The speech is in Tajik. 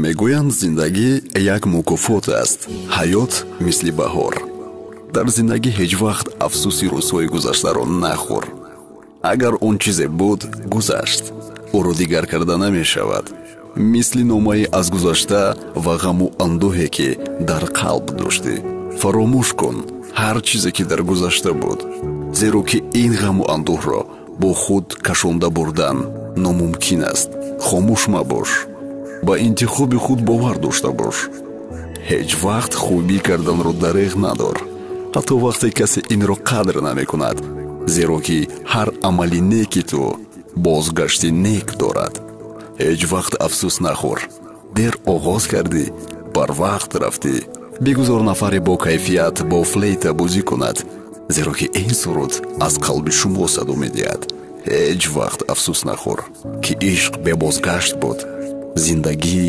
Мегӯянд, зиндагӣ як мукофот аст. Ҳаёт мисли баҳор. Дар зиндагӣ ҳеҷ вақт афсӯси рӯзҳои гузаштаро нахӯр. Агар он чизе буд, гузашт, ӯро дигар карда намешавад. Мисли номае аз гузашта ва ғаму андӯҳе, ки дар қалб доштӣ. Фаромӯш кун ҳар чизе, ки дар гузашта буд, зеро ки ин ғаму андӯҳро бо худ кашонда бурдан номумкин аст. Хомӯш мабош, ба интихоби худ бовар дошта бош. Ҳеҷ вақт хубӣ карданро дареғ надор, ҳатто вақте касе инро қадр намекунад, зеро ки ҳар амали неки ту бозгашти нек дорад. Ҳеҷ вақт афсӯс нахӯр. Дер оғоз кардӣ, барвақт рафтӣ. Бигузор нафаре бо кайфият бо флейта бозӣ кунад, зеро ки ин суруд аз қалби шумо садо медиҳад. Ҳеҷ вақт афсӯс нахӯр, ки ишқ бебозгашт буд. Зиндагӣ.